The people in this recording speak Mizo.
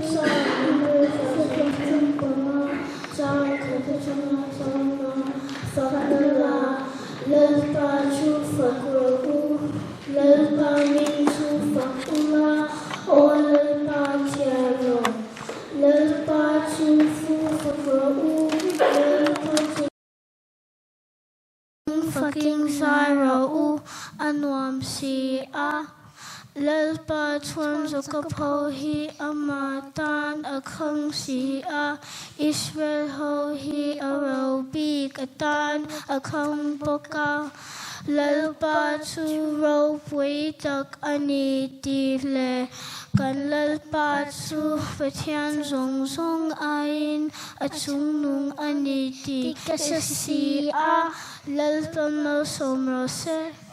35 chang khat atanga changa fakna la, Lalpa chu fak rawh u, Lalpa min chu fak ula, aw Lalpa thiar rawh, Lalpa chu fu fak rawh u, Lalpa chu. Faking zai rawh u, a nuam si a. Lalpa chuan Jakob ho hi ama tan a khang si a, Israel ho hi a ro bik atan a khang bawk a. Lalpa chu ropui tak a ni tih leh kan Lalpa chu Pathian zawng zawng aiin A chungnung a ni tih ka hre si a, Lalpa malsawm rawh se.